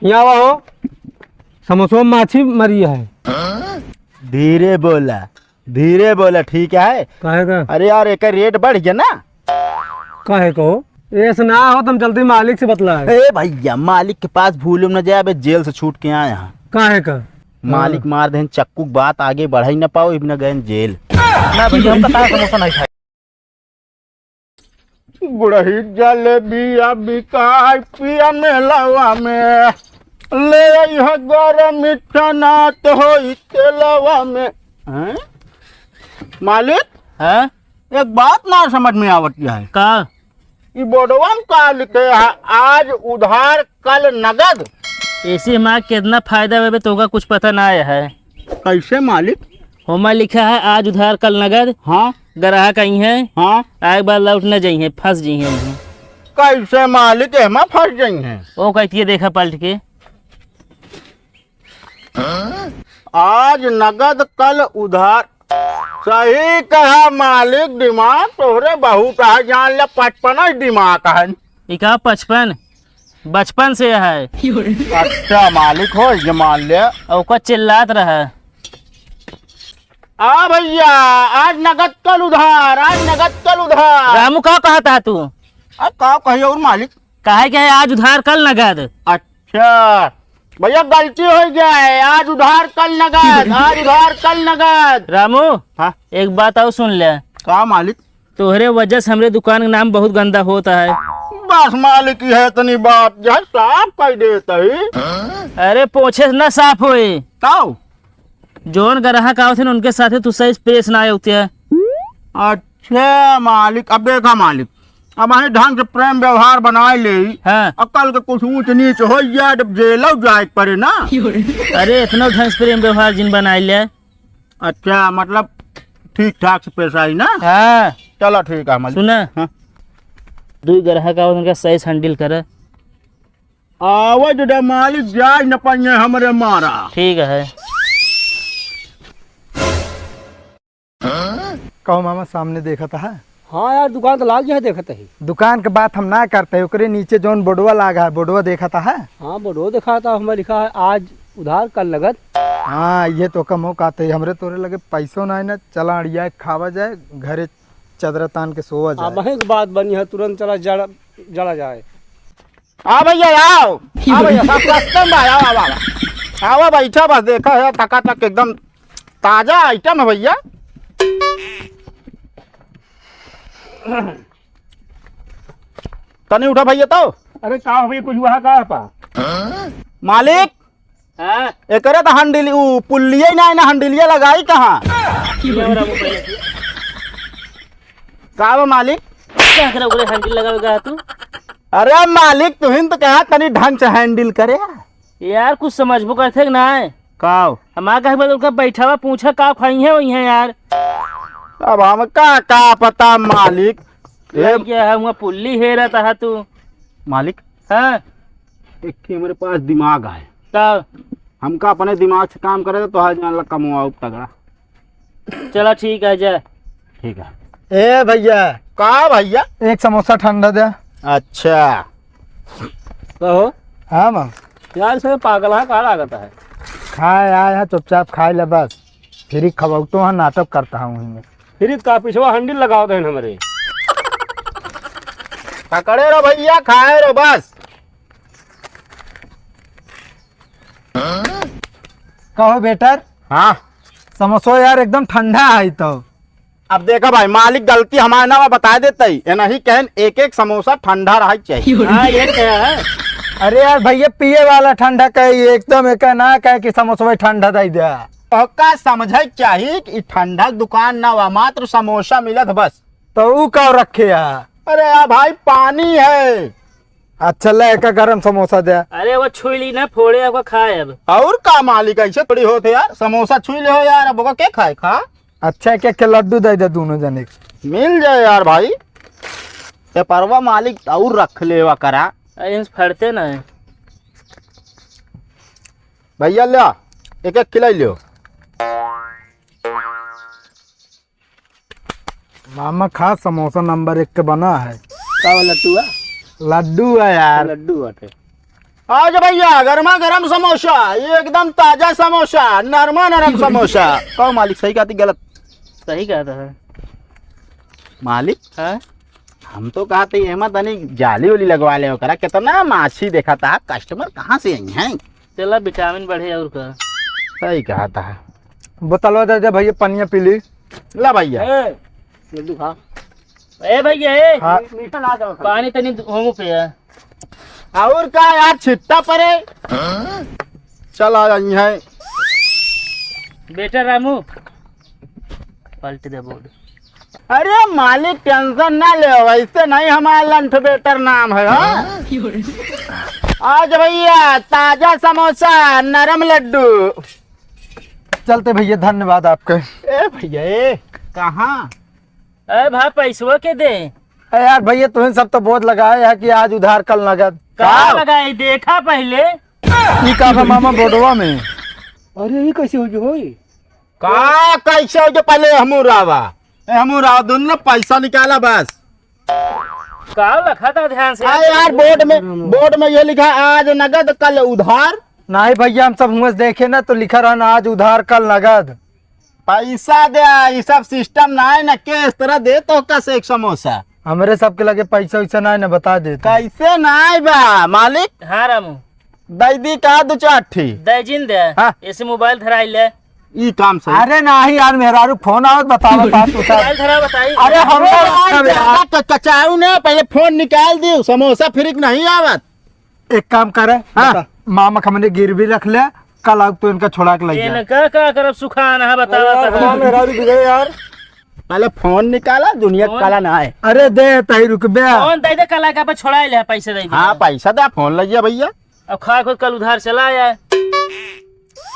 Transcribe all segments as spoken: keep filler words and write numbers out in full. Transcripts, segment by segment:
यहाँ आवा हो, समोसवा में माछी मरी है। धीरे बोला, धीरे बोला, ठीक है? काहे का? अरे यार, एक रेट बढ़ गया ना। काहे का हो? ऐसे ना हो, तुम जल्दी मालिक से बतला है। ए भैया, मालिक के पास भूल न जाए, अबे जेल से छूट के आए हैं। काहे का? मालिक हाँ। मार देन चक्कू के बात आगे बढ़ाई न पाओ, इबन गए जेल। ना भैया, हम तो तार समोसा नहीं खाए। गुड़ही जलेबिया बिकाय पिया मेलवा में, ले अइह गरम चना तो होई तेलवा में। हैं? मालिक? हैं? एक बात ना समझ में आवत है। का? ई बोर्डवा में का लिखे है, आज उधार कल नगद? ऐसे हमार कितना फायदा होबे, तोका कुछ पता ना है। कैसे मालिक? होमा लिखा है, आज उधार कल नगद। हाँ। ग्राहक आई हैं, हाँ। आए के बाद लौट न जाई हैं, फंस जाई हैं। कैसे मालिक, एमा फंस जाई हैं? ओ कहती है, देखा पलट के। आज नगद कल उधार। सही कहा मालिक, दिमाग तोहरे बहुत है, जान ले पचपन ही दिमाग है। ई का पचपन? बचपन से है। अच्छा मालिक हो, ये मान ले। और ओका चिल्लात रहा। आ भैया, आज नगद कल उधार, आज नगद कल उधार। रामू, का कहत है तू? आ, का कही और मालिक? काहे के है आज उधार कल नगद? अच्छा भैया, गलती हो जाए, आज उधार कल नगद, आज उधार कल नगद। रामू, हाँ? एक बात और सुन ले। का मालिक? तोहरे वजह से हमरे दुकान के नाम बहुत गंदा होता है। बस मालिक, ये इतनी बात जो है साफ कर देता ही। अरे पोछे से ना साफ होए। ताऊ? जौन ग्राहक आवत हैं उनके साथे तू सही से पेश ना आवते है। अच्छा मालिक, अब देखा मालिक, अब हमें ढंग से प्रेम व्यवहार बनाए ले। हाँ। अब कल के कुछ ऊंच नीच हो जाए, जब जेलो जाए के पड़े ना। अरे इतना ढंग से प्रेम व्यवहार जिन बनाए ले। अच्छा, मतलब ठीक ठाक से पेश आई ना? हाँ। चलो ठीक है मालिक। सुना, हाँ। दो ग्राहक आवत उनका सही से handle करे। आवे तो दे मालिक, जाए न पाइए हमरे मारा। ठीक है। कहो मामा, सामने देखत है? हाँ यार, दुकान तो लाग गया है, देखत ही। दुकान के बात हम ना करते, ओकरे नीचे जौन बोर्डवा लागा है, बोर्डवा देखत है? हाँ, बोर्डवा देखा था, हमें लिखा है आज उधार कल नगद। हाँ, ये तो कम हो कहते ही, हमरे तोरे लगे पैसो ना है ना, चला अड़िया के खावा जाए, घरे चदरा तान के सोवा जाए। अब एक बात बनी है, तुरंत चला जड़-, जड़ा जाए। आ भैया, आओ। आ भैया, सब सस्ते में बा, आओ, आओ, आओ। आओ, बैठा, बस देखा है, टकाटक एकदम ताजा item है भैया। तनी उठा भैया तो। अरे का हो भैया, कुछ हुआ का पा? मालिक, हाँ? एकरे तो handle, उ पुल्लिये ना है ना, handleिया लगाई कहाँ? ये हो रहा mobile। का बा मालिक? का करे ओकरे handle लगावे का तू? अरे मालिक, तुहिन तो कहा तनी ढंग से handle करे। यार कुछ समझबो करते कि ना है? काव? हमार कहे बदल का बैठा हुआ पूछा का खाई है वही है यार। अब हमका का पता मालिक। ये क्या है, हुआ पुल्ली हेरत है तू। मालिक। हाँ। एक ठे हमरे पास दिमाग है। का? हमका अपने दिमाग से काम करे तो तोहार जान ला कमवाओ तगड़ा। चला ठीक है, जा। ठीक है। ए भैया। का भैया? एक समोसा ठंडा दे। अच्छा। कहो। हाँ माँ। यार, इसमें पागल है, का लागत है? खाए आए हैं, चुपचाप खाए ले बस। फ्री खवाऊ तो हाँ, नाटक करता हूँ वहीं में। फ्री का पिछवा handle लगाओ देन हमरे। पकड़े रहो भैया, खाए रहो बस। कहो बेटर। हाँ। समोसो यार एकदम ठंडा है तो। अब देखा भाई, मालिक गलती हमारे ना बता देते ही, ये नहीं कहन एक एक समोसा ठंडा रहा चाहिए। हाँ, ये क्या है? अरे यार भैया, पिए वाला ठंडा कहे, एकदम एक ना कहे कि समोसा ठंडा दे दे। तो का समझे चाहिए कि ठंडा दुकान ना हुआ, मात्र समोसा मिलत बस। तो ऊ का रखे है? अरे यार भाई, पानी है। अच्छा, ले एक गरम समोसा दे। अरे वो छुई ली ना, फोड़े आपका खाए अब। और का मालिक, ऐसे थोड़ी होत है यार, समोसा छुई ले हो यार, अब ओका के खाए, खा। अच्छा, एक एक लड्डू दे दे दोनों जने के। मिल जाए यार भाई, ये परवा मालिक और रख लेवा करा। अरे इनसे फड़ते ना है। भैया ले, एक एक खिलाई लियो। मामा खा, समोसा नंबर एक के बना है। का वाला लड्डू है? लड्डू है यार। लड्डू बाटे। आज भैया गरमा गरम समोसा, एकदम ताजा समोसा, नरमा नरम समोसा। कहो मालिक, सही कहती गलत? सही कहता है। मालिक, हाँ? हम तो कहते एमा तनी जाली उली लगवा ले ओकरा, कितना माछी देखा था, कस्टमर कहाँ से आई हैं? चला विटामिन बढ़े और का। सही कहता है। बोतलवा दे दे भैया, पनिया पी ली। ला भैया। ए, लड्डू खा। ए भैया, ए, हाँ। मीठा ना दो। पानी तनी होमू पे है। और का यार, छिट्टा परे। चल आ जाई है। बेटा रामू, पलट दे बोर्ड। अरे मालिक, टेंशन ना ले, वैसे नहीं हमारा लंठ बेटर नाम है, हाँ? आज भैया, ताजा समोसा, नरम लड्डू। चलते भैया, धन्यवाद आपके। ए भैया, ए, कहाँ? अरे भाई, पैसवा के दे? अरे यार भैया, तुहें सब तो बोझ लगाए है कि आज उधार कल नगद। कहाँ का? लगाई, देखा पहले। ई का बा मामा बोर्डवा में? अरे, ई कैसे हो गई होई? का कैसे हो गई? पहले हमू रावा। ए, हमू रावा, दोनों पैसा निकाला बस। का लिखा था ध्यान से? अरे यार, बोर्ड में, बोर्ड में ये लिखा, आज नगद कल उधार। नहीं भैया, हम सब हुआं से देखे ना तो लिखा रहा ना, आज उधार कल नगद। पैसा दे, ई सब सिस्टम ना है ना, के इस तरह दे तो कस एक समोसा। हमरे सबके लगे पैसा वैसा ना है ना, बता दे तू। कैसे ना है बा मालिक? हाँ रामू। दै दी का दो चार ठी? दै जिन दे। हाँ। ऐसे मोबाइल धराई ले। ई काम सही। अरे नाही यार, मेहरारू फोन आवत, बतावत हा तू सब। मोबाइल धरा बताई। अरे हम अरे यार, यार, ज्यादा क-, कचाऊ ना, पहले फोन निकाल दियो, समोसा फ्री क नहीं आवत। एक काम करे, हाँ। बता। मामा हमने गिरवी रख ले, कल आउ तो इनका छोड़ा के लइ जा। इनका का करब, सुखान है, बतावा अरे यार, तो। हमार मेहरारू बिगड़े यार। पहले फोन निकाला, दुनिया फोन? काला ना है। अरे दे तही रुक बे। फोन दे दे, कल आके पे छोड़ा ले, पैसे दे दे। हाँ, पैसा दे, फोन लइ जा भैया। अब खा खुद कल उधार चला आया।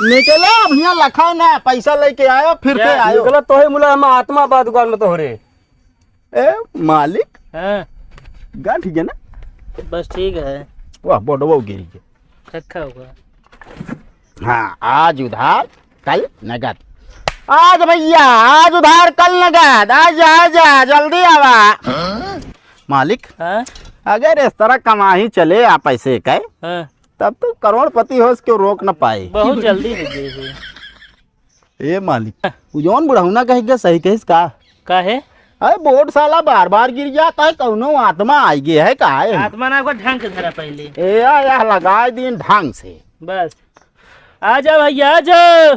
निकला, अब हियाँ लखा ना, पैसा लेके आयो, फिर के क्या? आयो। निकला तो ही मुला, हम आत्मा बा दुकान में तोहरे। ए, मालिक। हाँ। गा ठीक है ना? बस ठीक है। वाह, बोडवो गिरी के। रखा होगा। हाँ, आज उधार, कल नगद। आज भैया, आज उधार, कल नगद। आजा, आजा, जल्दी आवा। मालिक, हाँ? अगर इस तरह कमाही चले आ पैसे के, हाँ। तब तो करोड़पति होस, क्यों रोक न पाए। बहुत जल्दी हो गई है। ए मालिक, उ जौन बुढ़ौना कहे के सही कहिस का? काहे? अरे बोर्ड साला बार बार गिर जाता है, कौनो आत्मा आई गई है का है? आत्मा ना, ओकर ढंग से धरा पहले। ए या, या लगाए दिन ढंग से। बस। आ जा भैया, आ जा।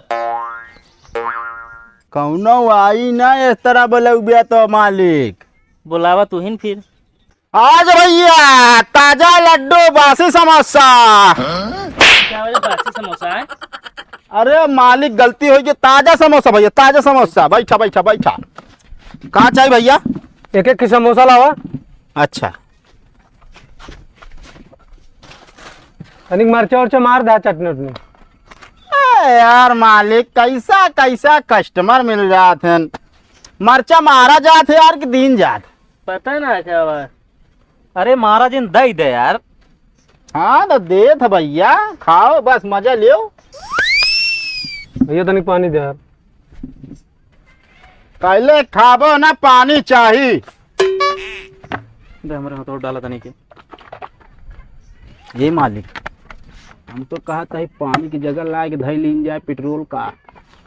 कौनो आई ना इस तरह बोलौबे तो मालिक। बोलावा तू ही न फिर। आज भैया ताजा लड्डू बासी समोसा। क्या बोले, बासी समोसा है? अरे मालिक, गलती होइ गई, ताजा समोसा भैया, ताजा समोसा। बैठा, बैठा, बैठा। का चाही भैया? एक एक के समोसा लावा। अच्छा। तनिक मरचा उरचा मार दे, चटनी उटनी। ए यार मालिक, कैसा कैसा कस्टमर मिल जात हैं। मरचा मारा जात है यार कि दीन जात। पता ना क्या हुआ। अरे महाराज, इन दे दे यार। हाँ, तो देत है भैया, खाओ, बस मजा लियो। भैया, तनिक पानी दे यार। कहले खाबो ना, पानी चाही। दे, हमरे हाथ और डाला तनिक। ए मालिक, हम तो कहत ही पानी की जगह लाके धई लीन जाए पेट्रोल का।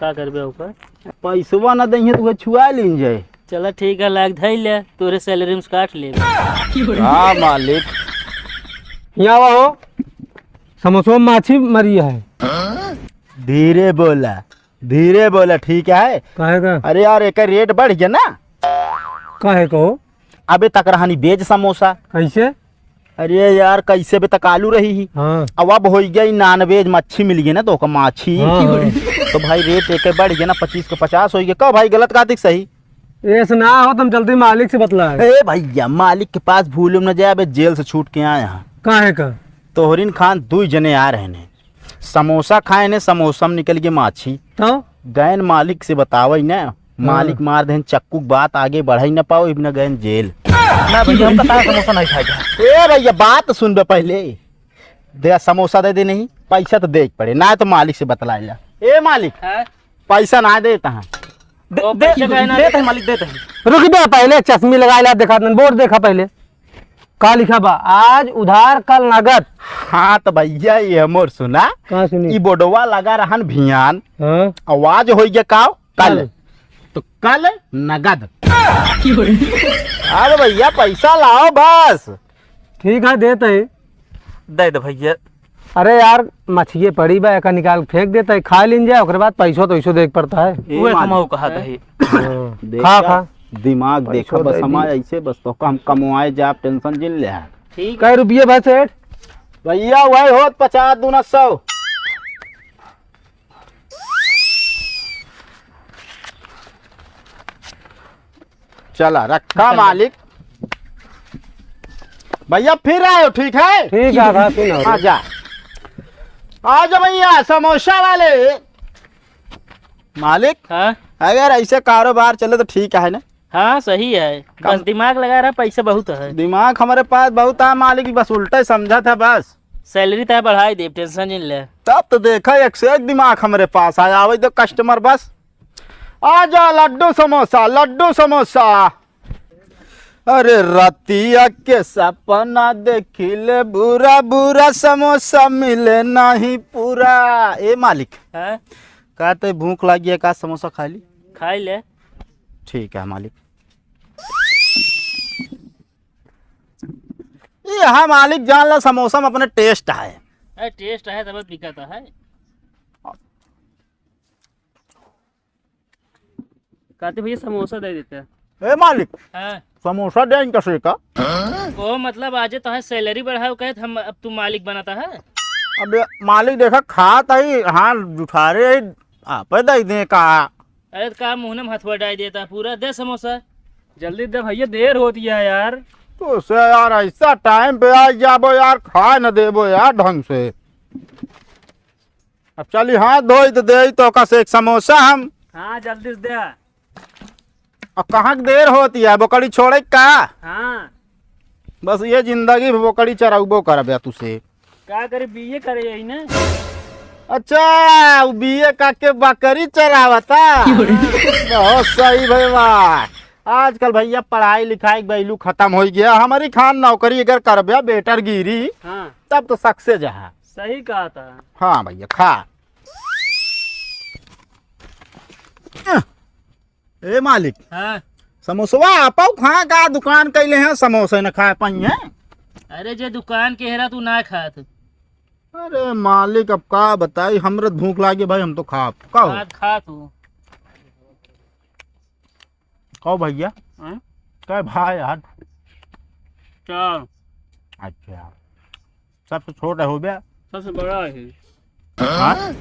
का करबे ओकर? पैसवा ना दइहे तो उहे छुआ लीन जाए। चला ठीक है, लाग धई ले, तोरे सैलरी में से काट लेबे। हाँ मालिक। यहाँ आवा हो, समोसवा में माछी मरी है। धीरे बोला, धीरे बोला, ठीक है? काहे का? अरे यार, एकर रेट बढ़ गया ना। काहे का हो? अबे तक रहनी वेज समोसा। कैसे? अरे यार, कैसे बे तक आलू रही ही? हाँ। अब, अब होइ गया ई नॉन वेज, मच्छी मिल गई ना, तो ओकर माछी। हाँ, हाँ। तो भाई रेट एके बढ़ गया ना, पच्चीस के पचास होइ गया। कहो भाई, गलत का दिख सही? ऐसे ना हो, तुम जल्दी मालिक से बतलाए। ए भैया, मालिक के पास भूलुम न जाए, अबे जेल से छूट के आए हैं। काहे का? तोहरिन खान दुई जने आ रहे ने, समोसा खाए ने, समोसा में निकल गई माछी। तो? गैन मालिक से बतावई ना, हाँ। मालिक मार देहन चक्कू के बात, आगे बढ़ई न पाओ, इबन गैन जेल। ना भैया, हम तो तारा समोसा नहीं खाएगा। ए भैया, बात सुन बे पहले। दे, समोसा दे दे नहीं, पैसा तो दे के पड़े, ना तो मालिक से बतलाए ला। ए मालिक, हाँ? पैसा ना देता है। दे, ओ, दे, पैसे काहे ना देता है देता? मालिक, देता है। रुक बे, पहले चश्मी लगाए ला, देखा दन, बोर्ड देखा पहले। का लिखा बा? आज उधार कल नगद। हाँ तो भैया, ये मोर सुना। का सुनी? ई बोर्डवा लगा रहन भियान। हाँ। आवाज होइ गया का? कल। कल। तो कल नगद। अरे भैया, पैसा लाओ बस। ठीक है, देते हैं। दे दे भैया। अरे यार, मछिए पड़ी बा, एका निकाल के फेंक देता है, खा लीन जाए, ओकरे बाद पैसो तो ऐसो देख पड़ता है। ए उहे मालिक। कमाऊ कहा दही। हाँ। देख खा, का? खा। दिमाग देखा पैसो बस दे हमारे दी। ऐसे बस तो हम कमवाए जाब, टेंशन जिन ले। ठीक। कै रुपये भाई सेठ? भैया, वही होत पचास दूना सौ। चला, रखा चला। मालिक। भैया, फिर आयो, ठीक है? ठीक है, बात सुन। हाँ, जा। आ जा भैया, समोसा वाले। मालिक, हाँ? अगर ऐसे कारोबार चले तो ठीक है ना? हाँ, सही है। कम बस दिमाग लगा रहा, पैसा बहुत है। दिमाग हमारे पास बहुत है मालिक, बस उल्टा ही समझा था बस। सैलरी तो बढ़ाई देब, टेंशन नहीं ले। तब तो देखा, एक से एक दिमाग हमारे पास आया, आवे तो कस्टमर बस। आजा लड्डू समोसा, लड्डू समोसा। अरे रतिया के सपना देखिले बुरा, बुरा समोसा मिले नहीं पूरा। ए मालिक, हाँ? का ते भूख लागी है का? समोसा खा ली। खाई ले। ठीक है मालिक। ये हाँ मालिक, जान ला समोसा में अपने टेस्ट है। अरे टेस्ट है तब बिकाता है। कहते भैया समोसा दे देते। ए मालिक, हाँ। समोसा दे इनका से का? ओ मतलब आज तो है सैलरी बढ़ाओ कहे तो हम अब तू मालिक बनाता है। अब ये मालिक देखा खात ही हाथ जुठारे ही, आप दे दे का? अरे तो का मुँह में हथवा डाल देता है पूरा, दे समोसा। जल्दी दे भैया, देर होती है यार। तो से यार ऐसा टाइम पे आ जाबो यार, खाए न देबो यार ढंग से। अब चली हाथ धोई तो दे तो का से एक समोसा हम। हाँ जल्दी से दे। अब कहाँ के देर होती है, बोकड़ी छोड़े का? हाँ। बस ये जिंदगी में बोकड़ी चराउबो करबे तुसे। का करे, बीए करे यही ना। अच्छा, वो बीए का के बकरी चरावता। बहुत सही भैया। आजकल भैया पढ़ाई लिखाई के value खत्म हो गया। हमारी खान नौकरी अगर करबे बेटर गिरी, हाँ। तब तो सक्सेस है। सही कहा था। हाँ भैया, खा। ए मालिक, हाँ। समोसवा आपौ खा का दुकान कैले हैं, समोसे न खा पाई हैं? अरे जे दुकान के हेरा तू ना खात। अरे मालिक, अब का बताई, हमरे भूख लागे भाई, हम तो खाब। का हो? खात, खात हूँ। कहो भैया, हाँ? का भाई यार? चार। अच्छा, सबसे छोटा हो गया? सबसे बड़ा है। हाँ?